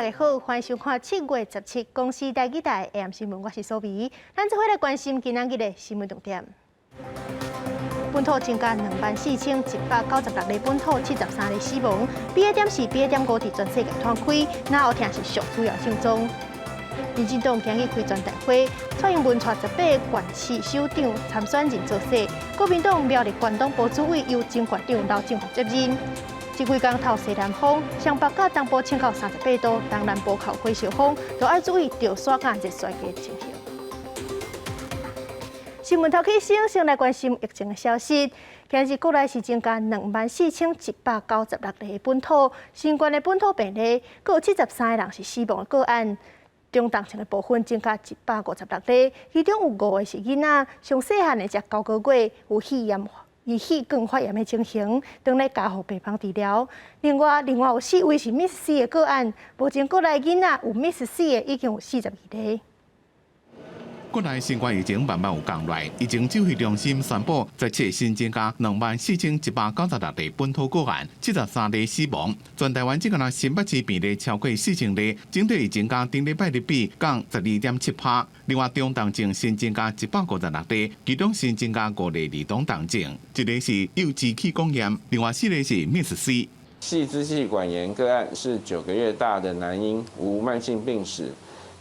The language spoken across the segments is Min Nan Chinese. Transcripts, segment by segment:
大家好，歡迎收看7月17公視台語台 AM 新聞，我是蘇美。咱做伙來關心今仔日的新聞重點。本土增加24,196例本土，73例死亡。BA.4、BA.5佇全世界湠開，腦痛是上主要症狀。民進黨今日開全代會，蔡英文帶18個縣市首長參選人造勢，國民黨苗栗縣黨部主委由前縣長劉政鴻接任。這幾工透西南風，雙北佮東部穿到38度，東南部靠火燒風，都愛注意著沙佮熱衰的情形。新聞頭起先，先來關心疫情的消息。今日國內是增加24,196例本土新冠的本土病例，閣有73個人是死亡的個案。中重症的部分增加156例，其中有五個是囡仔，上細漢的才9個月，有肺炎、有氣管發炎的情形，正咧加護病房治療。另外有四位是 MIS-C 的個案，目前國內囡仔有 MIS-C 的已經有42例。國內新冠疫情慢慢有降落來，疫情指揮中心宣布，17新增加24,196例本土個案，73例死亡。全台灣這個新北市病例超過4000例，整體疫情佮頂禮拜日比降12.7趴。另外，中重症新增加156例，其中新增加五例兒童重症，一個是幼稚氣管炎，另外四個是 MIS-C。細支氣管炎個案是9個月大的男嬰，無慢性病史。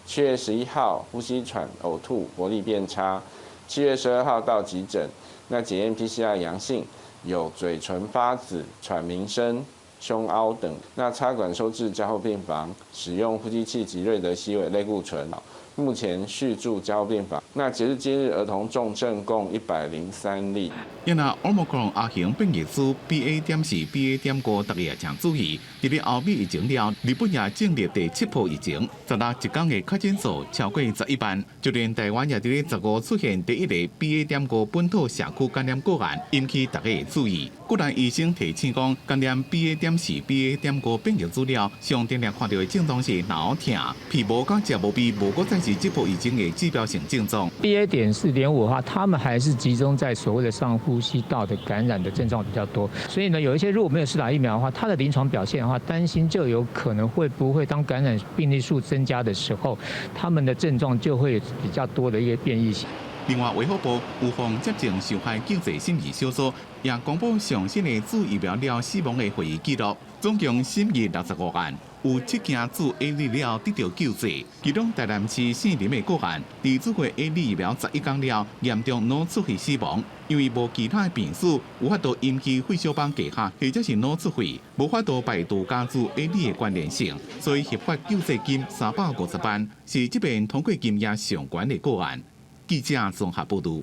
7月11號呼吸喘、嘔吐、活力變差。7月12號到急診，那檢驗 PCR 陽性，有嘴唇發紫、喘鳴聲、胸凹等。那插管收治加護病房，使用呼吸器及瑞德西韋類固醇。目前續住加護病房。那截至今日，兒童重症共103例。因為 Omicron 亞型變異株 BA.4、BA.5，大家也請注意。佇咧歐美疫情了，日本也進入第七波疫情，十六一工的確診數超過11萬，就連台灣也佇咧15出現第一例 BA.5本土社區感染個案，引起大家的注意。國內醫生提醒講，感染 BA.4、BA.5變異株了，上定定看著的症狀是腦痛、皮毛佮食無味，無閣再是這波疫情的指標性症狀。 BA.4.5的話，他們還是集中在所謂的上呼吸道的感染的症狀比較多，所以呢，有一些如果沒有施打疫苗的話，它的臨床表現的話，擔心就有可能會不會當感染病例數增加的時候，他們的症狀就會比較多的一個變異性。另外，衛福部預防接種受害救濟審議小組也公布上新的注疫苗了死亡的會議記錄，總共審議65案，有七件注 AZ 了得到救濟，其中台南市姓林的個案，佇注過 AZ 疫苗11工了，嚴重腦出血死亡，因為無其他的病史，無法度引起血小板低下或者是腦出血，無法度排除佮注 AZ 的關聯性，所以核發救濟金350萬，是這遍通過金額上懸的個案。記者綜合報導。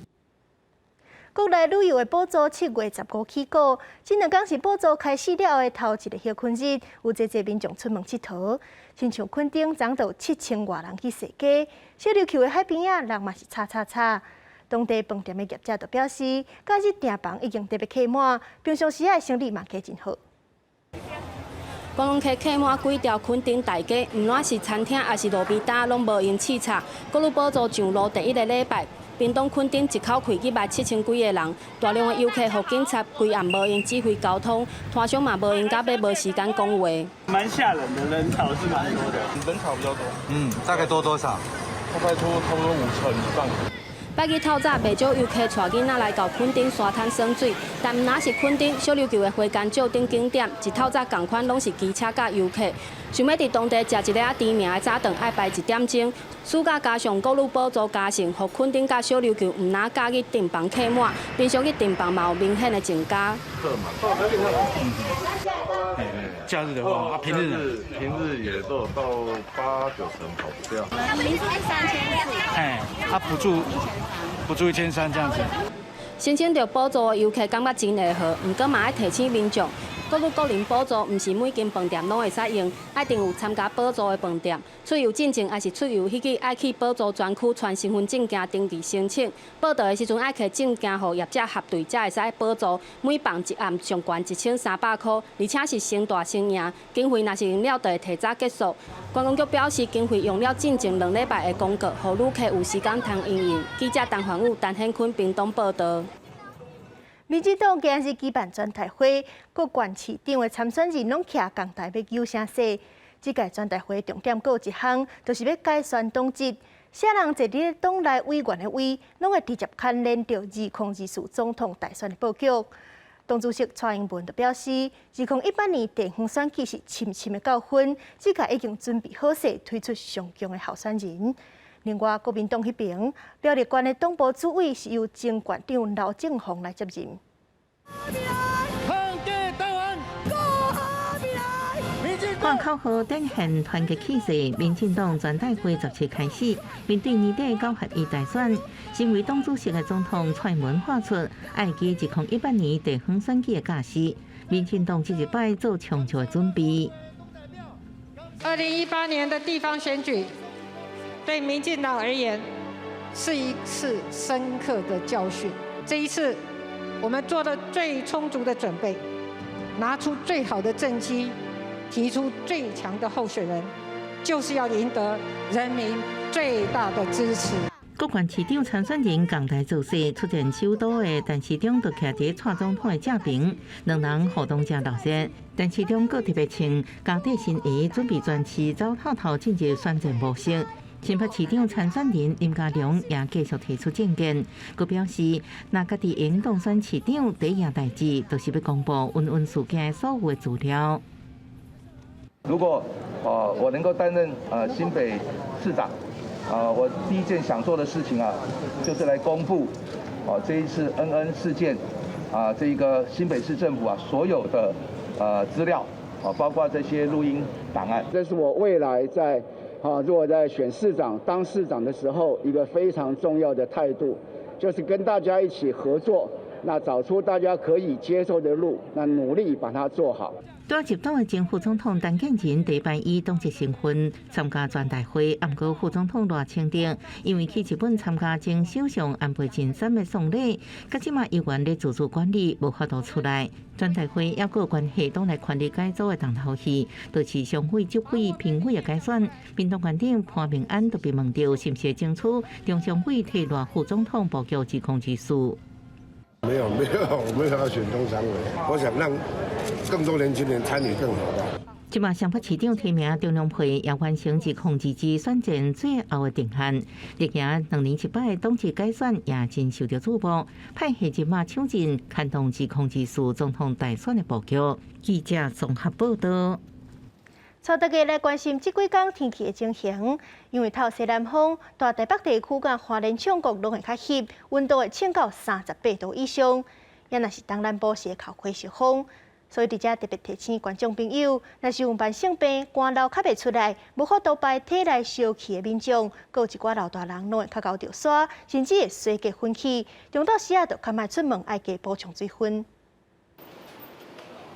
國內旅遊的補助7月15起繳，這兩工是補助開始了後的頭一個歇睏日，有濟濟民眾出門𨑨迌，親像墾丁昨就有7000外人去踅街，小琉球的海邊仔人嘛是吵吵吵。當地飯店的業者就表示，假日訂房已經特別客滿，平常時仔生意嘛加真好。觀光客客滿幾條墾丁大街，毋論是餐廳抑是路邊攤，攏無閒刺插。國旅補助上路第一个禮拜，屏東墾丁一口氣入來7000幾个人，大量的遊客予警察規暗無閒指揮交通，攤商嘛無閒到欲無時間講話。蠻嚇人的，人潮是蠻多的，人潮比較多。嗯，大概多多少？大概多差不多5成以上。拜日透早，袂少遊客帶囡仔來到墾丁沙灘耍水，但毋但是墾丁、小琉球的花蓮石等景點，一透早仝款攏是機車佮遊客。想欲佇當地食一个仔知名的早頓，愛排一點鐘。暑假加上國旅補助加成，予墾丁佮小琉球毋但假日訂房客滿，平常日訂房嘛有明顯的增加。假日的話，啊平日平日也都有到八九成跑不掉。民宿是3400。哎，啊補助1300這樣子。申請著補助的遊客感覺真會好，毋過嘛愛提醒民眾，國旅個人補助毋是每間飯店攏會使用，一定有參加補助的飯店。出遊進前抑是出遊彼日，愛去補助專區傳身份證件登記申請。報到的時陣愛提證件予業者核對，才會使補助。每房一暗上懸1300塊，而且是先大先贏。經費若是用了，就會提早結束。觀光局表示，經費用了進前2禮拜會公告，予旅客有時間通因應。記者陳環宇、陳顯坤屏東報導。民進黨今日舉辦全代會，各縣市長的參選人攏徛仝台欲搝聲勢。這屆全代會重點閣有一項，就是欲改選黨職。啥人坐佇黨內委員的位，攏會直接牽連著2024總統大選的布局。黨主席蔡英文就表示，2018年地方選舉是深深的教訓，這屆已經準備好勢，推出上強的候選人。另外，國民黨彼爿苗栗縣的黨部主委是由前縣長劉政鴻來接任。台灣，喊口號展現團結氣勢，民進黨全代會17開始，面對年底九合一大選，身為黨主席的總統蔡英文喊出，愛記2018年地方選舉的教訓，民進黨這一擺做充足的準備。 2018年的地方選舉，對民進黨而言是一次深刻的教訓。這一次，我們做了最充足的準備，拿出最好的政績，提出最強的候選人，就是要贏得人民最大的支持。各縣市長參選人仝台造勢，出戰首都的陳時中就徛佇蔡總統的正爿，兩人互動誠熱熱。陳時中閣特別穿家底新衣，準備全市走透透進入選戰模式。新北市長參選人林佳龍也繼續提出政見，閣表示，若家己會當當選市長，第一件代誌就是欲公布恩恩事件所有的資料。如果我能夠擔任新北市長，啊，我第一件想做的事情啊，就是來公布啊這一次恩恩事件啊，這一個新北市政府啊所有的資料啊，包括這些錄音檔案。這是我未來在如果在選市長、當市長的時候，一個非常重要的態度，就是跟大家一起合作，那找出大家可以接受的路，那努力把它做好。拄入黨的前副總統陳建仁禮拜以黨籍身份參加全代會，毋過副總統賴清德因為去日本參加前首相安倍晉三的喪禮，佮這馬猶原咧自主管理，無法度出來。全代會猶閣有關係黨內權力改組的重頭戲，就是常委、執委、評委的改選。屏東縣長潘孟安就被問著，是毋是爭取中常委替賴副總統布局2024？沒有沒有，我沒有要選中常委，我想讓更多年輕人參與更好吧。這馬雙北市長提名中常會也完成2022選戰最後的定案。歷行2年一擺黨職改選也真受著矚目，派系這馬搶進牽動2024總統大選的布局。記者綜合報道。帶大家來關心這幾工天氣的情形，因為透西南風，大台北地區佮花蓮沖國攏會較翕，溫度會升到38度以上。也若是東南部是會較火燒風，所以佇遮特別提醒觀眾朋友，若是有慢性病、寒流較袂出來，無法度排體內燒氣的民眾，閣有一寡老大人攏會較𠢕著沙，甚至會衰竭昏去。中晝時仔就較莫出門，愛加補充水分。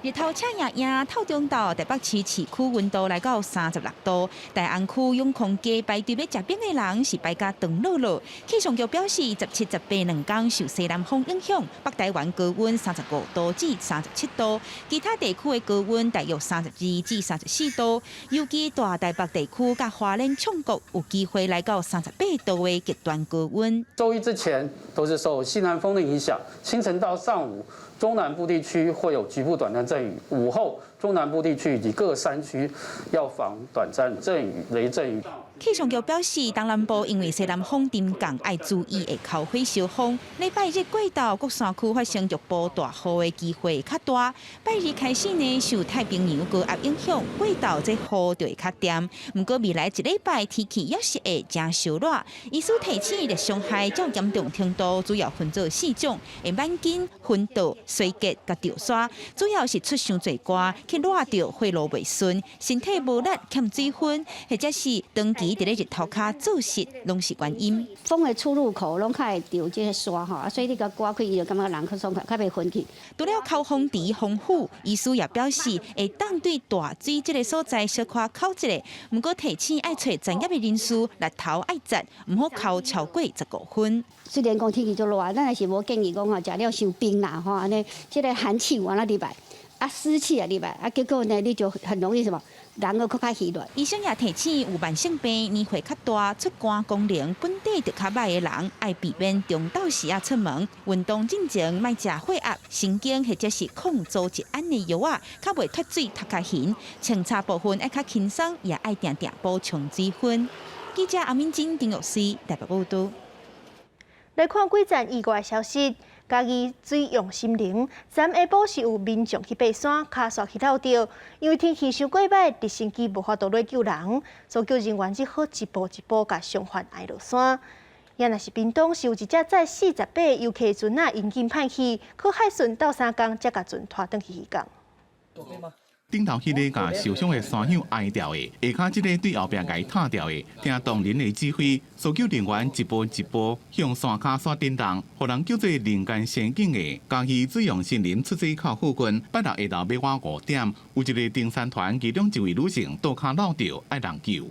日頭赤炎炎，透中晝台北市市區溫度來到36度，大安區永康街排隊欲食餅的人是排甲長落落。氣象局表示，17、18兩工受西南風影響，北台灣高溫35度至37度，其他地區的高溫大約32至34度。尤其大台北地區佮花蓮沖國有機會來到38度的極端高溫。週一之前都是受西南風的影響，清晨到上午，中南部地區會有局部短暫陣雨，午後中南部地區以及各山區要防短暫陣雨、雷陣雨。氣象局表示，東南部因為西南風沉降，愛注意會口火燒風。禮拜日過晝，各山區發生局部大雨的機會較大。拜二開始呢，受太平洋高壓影響，過晝這雨就會較恬。毋過未來一禮拜天氣猶是會誠燒熱。醫師提醒，熱傷害較嚴重程度主要分做四種：會滿緊、昏倒、衰竭佮著沙。主要是出傷濟汗，去熱著血路袂順，身體無力、欠水分，或者是長期佇咧日頭跤做事，攏是原因。風的出入口攏較會著這个沙吼，所以你共刮開，伊就感覺人較爽快，較袂昏去。除了口風池風雨，醫師也表示會當對大水這个所在小可哭一下。毋過提醒愛揣專業的人士，日頭愛節，毋好哭超過15分。雖然講天氣足熱，咱也是無建議講吼，食了傷冰啦吼，按呢，這个寒氣往那入來，啊濕氣也入來，啊結果呢，你就很容易什麼？人閣較虛熱。醫生也提醒，有慢性病、年歲較大、出汗功能本底就較䆀的人，愛避免中晝時仔出門。運動進前莫食血壓、神經或者是抗組織胺的藥仔，較袂脫水脫較頻。清查部分愛較輕鬆，也愛定定補充水分。記者阿敏晶、丁玉思台北報導。來看幾則意外消息。嘉義水漾森林，昨下晡是有民眾去爬山，跤煞去落著，因為天氣傷過䆀，直升機無法度落救人，搜救人員只好一步一步共傷患爣落山。也若是屏東是有一隻載48個遊客船仔引擎歹去，靠海順鬥相共，才共船拖轉去漁港。頂頭彼个共受傷的山友爣牢的，下跤這个對後壁共踏牢的，聽當人的指揮，搜救人員一步一步向山跤山頂動，予人叫做人間仙境的嘉義水漾森林出水口附近，拜六下晝欲倚5點，有一个登山團其中一位女性倒跤落著，愛人救。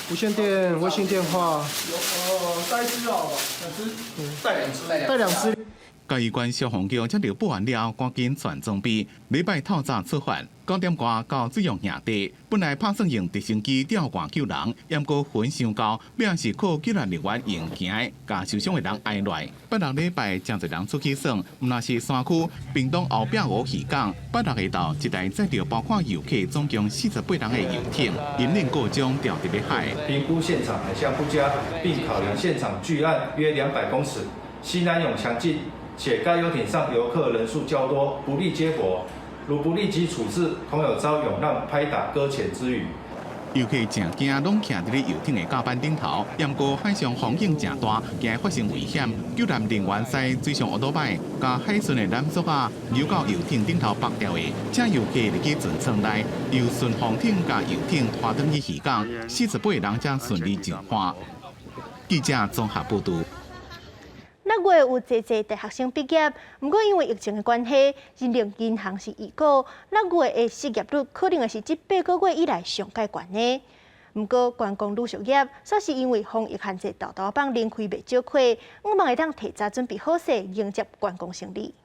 無線電、衛星電話。有帶一隻哦，兩隻，帶兩隻，帶兩隻。嘉義縣消防局接到報案了後，趕緊全裝備，禮拜透早出發，9點外到水漾營地。本來拍算用直升機吊掛救人，毋過雲傷厚，尾仔是靠救援人員用行的，共受傷的人爣落來。拜六禮拜誠濟人出去耍，毋但是山區，屏東後壁湖漁港，拜六下晝一台載著包括遊客總共48人的遊艇，引領故障掉佇咧海。評估現場海象不佳，並考量現場距岸約200公尺，西南湧強勁。且該遊艇上遊客人數較多，不利接駁。如不立即處置，恐有遭湧浪拍打擱淺之虞。遊客誠驚，攏徛佇咧遊艇的甲板頂頭。毋過海上風浪誠大，驚發生危險。救援人員駛水上歐多擺，共海順的纜索仔，游到遊艇頂頭縛牢的，請遊客入去船艙內，由順風艇共遊艇拖轉去漁港，48人才順利上岸。記者綜合報導。六月有濟濟大學生畢業，毋過因為疫情的關係，人力銀行是預估六月的失業率可能會是這八個月以來上蓋懸的。毋過觀光旅宿業，煞是因為防疫限制，沓沓放連開袂少開，向望會當提早準備好勢，迎接觀光勝利。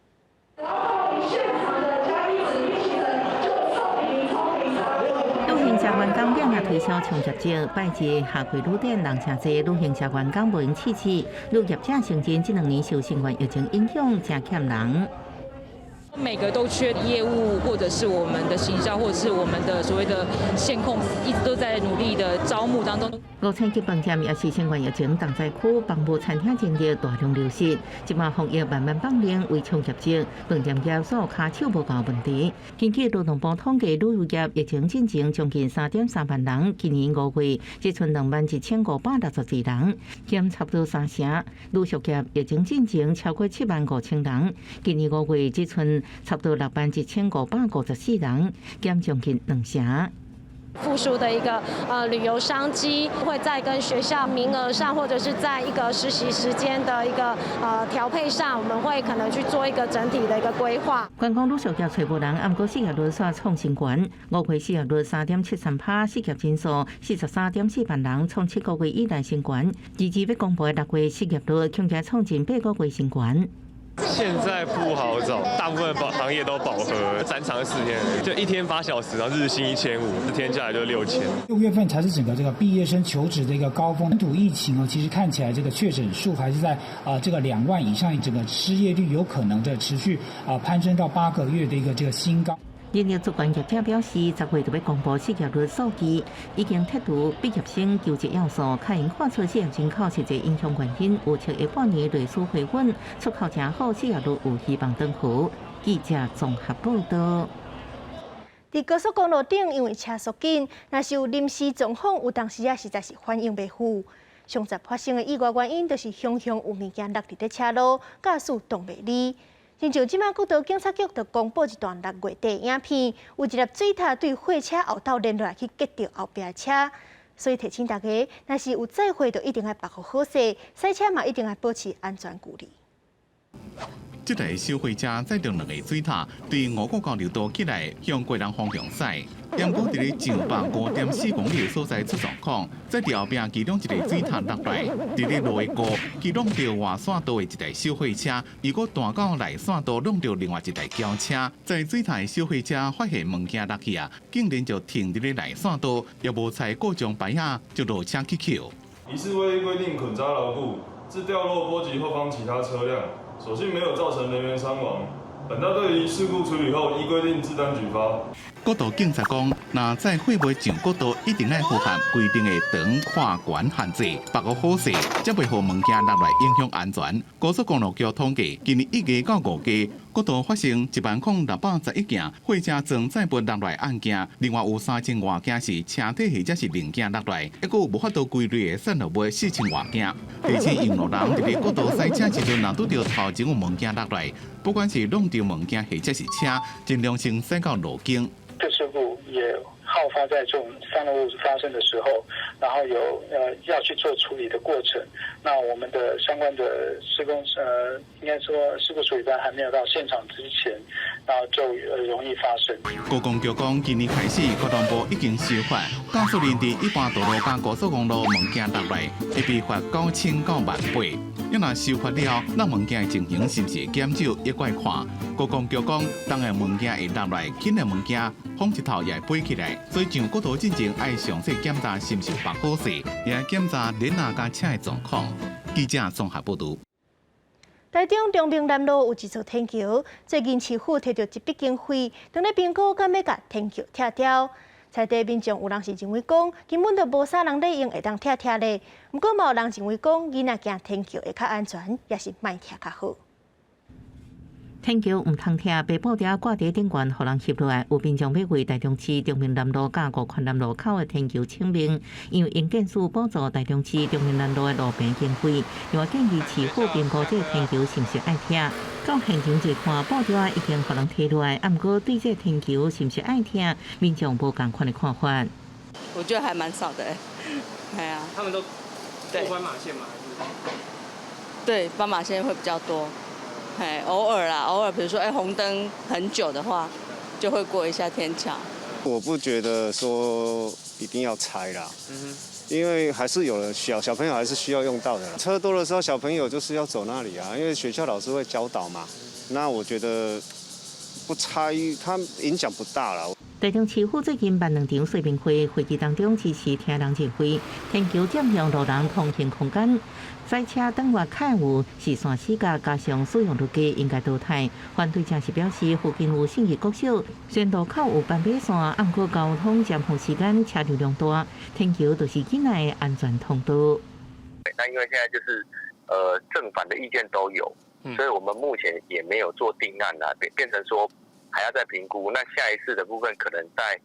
旅行社員工領啊推銷衝業績，拜日夏季旅店人誠濟，旅行社員工無閒試試。旅業者承認這兩年受新冠疫情影響，誠欠人。每個都缺業務，或者是我們的行銷，或者是我們的所謂的線控，一直都在努力的招募當中。五星級飯店也是新冠疫情重災區，房務餐廳人力大量流失。這馬防疫慢慢放寬，為衝業績，飯店業所跤手無夠問題。根據勞動部統計，旅遊業疫情進前將近3.3萬人，今年5月只賰21,564人，減差不多三成。旅宿業疫情進前超過7萬5千人，今年5月只賰差不多61,554人，減將近兩成。復甦的一個旅遊商機，會在跟學校名額上，或者是在一個實習時間的一個調配上，我們會可能去做一個整體的一個規劃。觀光旅宿業揣無人，毋過失業率煞創新高，5月失業率3.73%，失業人數43.4萬人，創7個月以來新高。截至欲公布的6月失業率，恐驚創近8個月新高。現在不好找，大部分行業都飽和。展場4天，就一天8小時，然後日薪1500，一天下來就6000。6月份才是整個這個畢業生求職的一個高峰。本土疫情哦，其實看起來這個確診數還是在這個2萬以上，整個失業率有可能的持續攀升到8個月的一個這個新高。人力資源業者表示，10月就欲公布失業率數據，已經剔除畢業生求職要素，較𪜶看出失業人口實際影響原因，預測下半年內需回穩，出口誠好，失業率有希望轉負。記者綜合報導。佇高速公路頂，因為車速緊，若是有臨時狀況，有當時啊，實在是反應袂赴。上濟發生的意外原因，就是常常有物件落佇咧車路，駕駛擋袂離。親像這馬國道警察局就公布一段6月底影片，有一粒水塔對貨車後斗連落來去擊著後壁的車，所以提醒大家，若是有載貨，就一定愛縛予好勢，駛車嘛一定愛保持安全距離。這台小貨車載著兩个水塔，對五股交流道起來向基隆方向駛。毋過佇咧上百5.4公里的所在出狀況，載佇後壁其中一个水塔落來，佇咧路的高，去挵著外線道的一台小貨車，又閣彈到內線道挵著另外一台轎車。載水塔的小貨車發現物件落去啊，竟然就停佇咧內線道，也無揣故障牌仔就落車去抾。疑似未依規定捆紮牢固，致掉落波及後方其他車輛，所幸沒有造成人員傷亡。本大隊於事故處理後，依規定治單舉發。國道警察講，若載貨物上國道，一定愛符合規定的長寬懸限制，縛予好勢，才袂予物件落來影響安全。高速公路局統計，今年1月到5月，國道發生10,611件貨車裝載物落來案件，另外有3000外件是車體或者是零件落來，抑閣有無法度歸類的散落物4000外件。提醒用路人佇咧國道駛車時陣，若拄著頭前有物件落來，不管是挵著物件或者是車，盡量先駛到路肩。這事故也好發在這種散落物發生的時候，然後有要去做處理的過程。那我們的相關的施工應該說事故處理班還沒有到現場之前，然後就容易發生。高公局講，今年開始，交通部已經修法，駕駛人佇一般道路佮高速公路物件落來，會被罰9000到18000。啊若修法了，落物件的情形是毋是會減少，猶閣愛看。高公局講，重的物件會落來，輕的物件風一透也會飛起來，所以上國道進前愛詳細檢查是毋是縛好勢，也愛檢查輪仔佮車的狀況。記者綜合報導。台中長明南路有一座天橋，最近市府提著一筆經費，當咧評估敢欲共天橋拆掉。在地民眾有人是認為講，根本就無啥人咧用會當拆拆咧。毋過嘛有人認為講，囡仔行天橋會較安全，抑是莫拆較好。天橋毋通拆，白布條掛佇頂懸，予人翕落來。有民眾欲為台中市長明南路佮五權南路口的天橋請命，因為營建署補助台中市長明南路的路平經費，另外建議市府評估這个天橋是毋是愛拆。到現場一看，布條已經予人提落來，毋過對這个天橋是毋是愛拆，民眾無仝款的看法。我覺得還蠻少的，係啊。他們都過斑馬線嗎？對，斑馬線會比較多。嘿，偶爾啦，偶爾，比如說，哎，紅燈很久的話，就會過一下天橋。我不覺得說一定要拆啦，因為還是有人小小朋友還是需要用到的。車多的時候，小朋友就是要走那裡啊，因為學校老師會教導嘛。那我覺得不拆，它影響不大啦。台中市府最近辦兩場說明會，會議當中支持聽人認為，天橋佔用路人通行空間，賽車轉彎較有視線死角，加上使用率低，應該淘汰。反對者是表示，附近有信義國小，雖然路口有斑馬線，毋過交通尖峰時間車流量大，天橋就是囡仔的安全通道。那因為現在就是正反的意見都有，所以我們目前也沒有做定案啦，變成說還要再評估。那下一次的部分可能再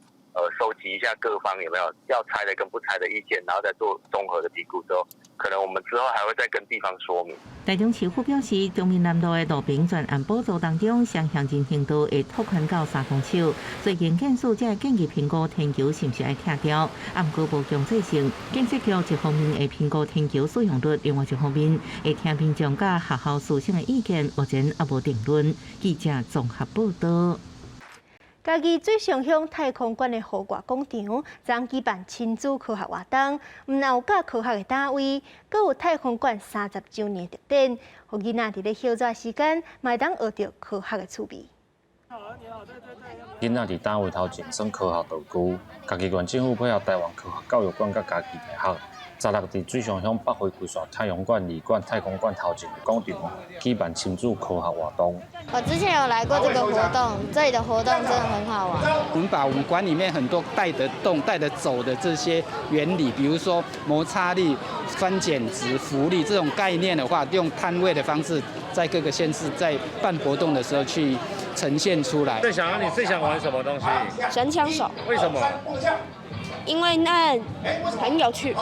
收集一下各方有沒有要拆的跟不拆的意見，然後再做綜合的評估之後，可能我們之後還會再跟地方說明。台中市府表示，長明南路的路平全案補助當中，雙向人行道會拓寬到3公尺。所以營建署才會建議評估天橋是毋是愛拆掉，毋過無強制性。建設局一方面會評估天橋使用率，另外一方面會聽民眾佮學校師生的意見，目前猶無定論。記者綜合報導。嘉義水上鄉太空館的戶外廣場，昨舉辦親子科學活動，毋但有教科學的單位，閣有太空館30週年特展，予囡仔佇咧歇熱時間，嘛會當學著科學的趣味。囡仔佇單位頭前耍科學道具，嘉義縣政府配合臺灣科學教育館佮嘉義大學，十六佇水上鄉北回歸線太陽館二館太空館頭前的廣場舉辦親子科學活動。我之前有來過這個活動，這裡的活動真的很好玩。我們把我們館裡面很多帶得動、帶得走的這些原理，比如說摩擦力、酸鹼值、浮力這種概念的話，用攤位的方式，在各個縣市在辦活動的時候去呈現出來。最想你最想玩什麼東西？神槍手。為什麼？因為那很有趣。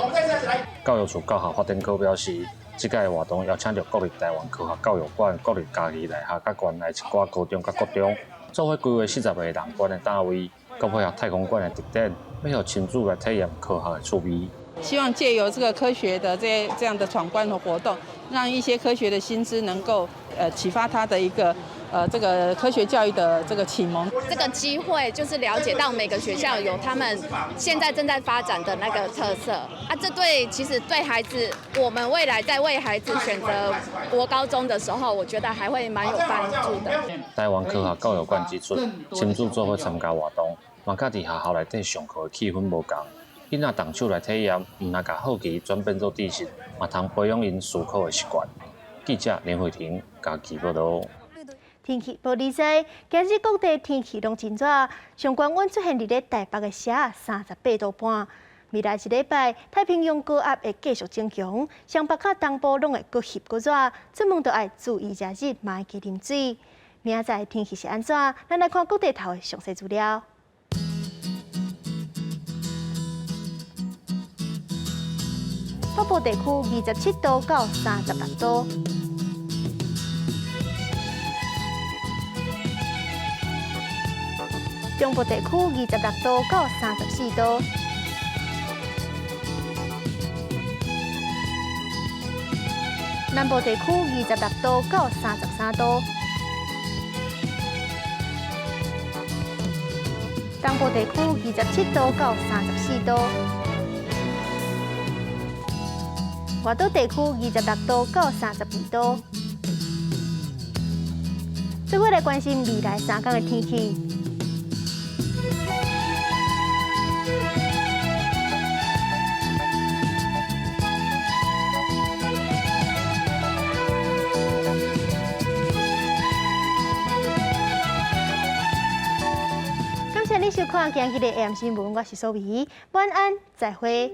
教育處教學發展科表示，這屆活動邀請著國立臺灣科學教育館、國立嘉義大學佮縣內一寡高中佮國中，做伙規劃40個人關的單位，閣配合太空館的特展，欲予親子來體驗科學的趣味。希望借由這個科學的這樣的闖關的活動，讓一些科學的新知能夠啟發他的一個這個科學教育的這個啟蒙。這個機會就是了解到每個學校有他們現在正在發展的那個特色啊，這對其實對孩子，我們未來在為孩子選擇國高中的時候，我覺得還會蠻有幫助的。台灣科學教育館指出，親子做伙參加活動，嘛佮佇學校內底上課的氣氛無仝。囡仔動手來體驗，毋但共好奇轉變做知識，嘛通培養𪜶思考的習慣。記者林慧婷嘉義報導。天氣報你知，今日各地天氣攏真熱，上懸溫出現佇咧台北的時38.5度。未來一禮拜，太平洋高壓會繼續增強，雙北佮東部攏會閣翕閣熱，出門著愛注意食熱，嘛愛加啉水。明仔載天氣是按怎？咱來看各地頭的詳細資料。北部地區27度到36度。中部地區26度到34度。南部地區26度到33度。東部地區27度到34度。外島地區26度到32度。最後來關心未來三天的天氣。感謝你收看今日的 AM 新聞，我是蘇美，晚安，再會。